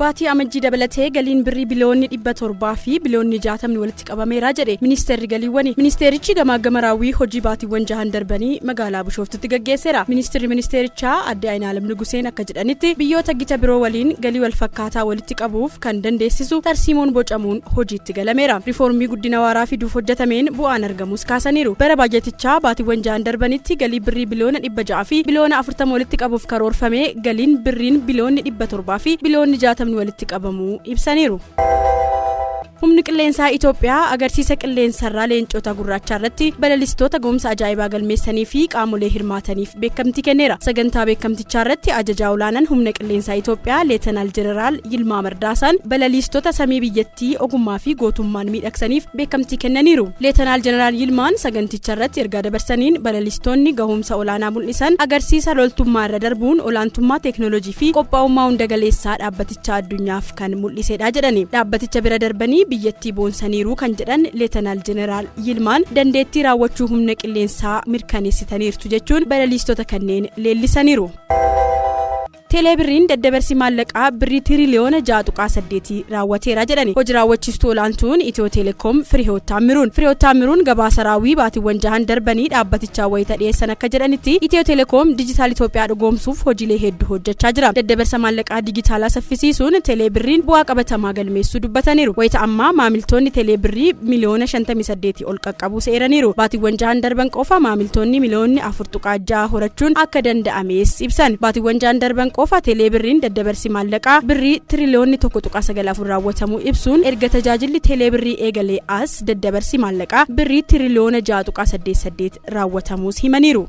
Baatii Amajjii dabalatee galiin birrii biliyoonni 700 fi biliyoonni 60 walitti qabameera jedhe ministeerri galiiwwanii. Ministeerichi gamaagama raawwii hojii baatiiwwan jahan darbanii magaalaa Bishooftutti gaggeesseera. Ministeerri ministeerichaa adde Ayinaalam Nuguseen akka jedhanitti, biyyoota gita biroo waliin galii walfakkaataa walitti qabuuf kan dandeessisu tarsiimoon bocamuun hojiitti galameera. Riifoormii guddina waaraa fiduuf hojjetameen bu'aan argamus kaasaniiru. Bara baajatichaa baatiiwwan jahan darbanitti galii birrii biliyoona 600 fi biliyoona 40 walitti qabuuf karoorfamee galiin birriin biliyoonni 700 fi biliyoonni 60 walitti qabamuu ibsaniiru. Humni qilleensaa Itoophiyaa agarsiisa qilleensarraa leencota gurraachaa irratti balalistoota gahumsa ajaa'ibaa galmeessanii fi qaamolee hirmaataniif beekamtii kenneera. Sagantaa beekamtichaa irratti ajajaa olaanaan humna qilleensaa Itoophiyaa Leetanaal Jeneraal Yilmaa Mardaasaan balaliistota samii biyyattii ogummaa fi gootummaan miidhagsaniif beekamtii kennaniiru. Leetanaal Jeneraal Yilmaan saganticha irratti ergaa dabarsaniin, balalistoonni gahumsa olaanaa mul'isan agarsiisa loltummaa irra darbuun olaantummaa teeknooloojii fi qophaa'ummaa hunda galeessaa dhaabbatichaa addunyaaf kan mul'isedha jedhani. Dhaabbaticha bira darbanii biyyattii boonsaniiru kan jedhan Leetanaal Jeneraal Yilmaan, dandeettii raawwachuu humna qilleensaa mirkaneessitaniirtu jechuun balaliistota kanneen leellisaniiru. Teeleebirriin daddabarsi maallaqaa birrii tiriliyoona 6.8 raawwateera jedhani hojii raawwachiistuu olaantuun Itiyoo Teleekoom Firihiwoot Taammiruun. Firihiwoot Taammiruun gabaasa raawwii baatiiwwan jahan darbanii dhaabbatichaa wayita dhiyeessan akka jedhanitti, Itiyoo Teleekoom dijitaal Itoophiyaa dhugoomsuuf hojiilee hedduu hojjechaa jira. Daddabarsa maallaqaa dijitaalaa saffisiisuun teeleebirriin bu'aa qabatamaa galmeessuu dubbataniiru. Wayita ammaa maamiltoonni teeleebirrii miliyoona 58 ol qaqqabuu seeraniiru. Baatiiwwan jahan darban qofa maamiltoonni miliyoonni 4.6 horachuun akka danda'ames ibsan. Baatiiwwan jahan darban qofa teeleebirriin daddabarsi maallaqaa birrii tiriliyoonni 1.94 raawwatamuu ibsuun, erga tajaajilli teeleebirrii eegalee as daddabarsi maallaqaa birrii tiriliyoona 6.88 raawwatamuus himaniiru.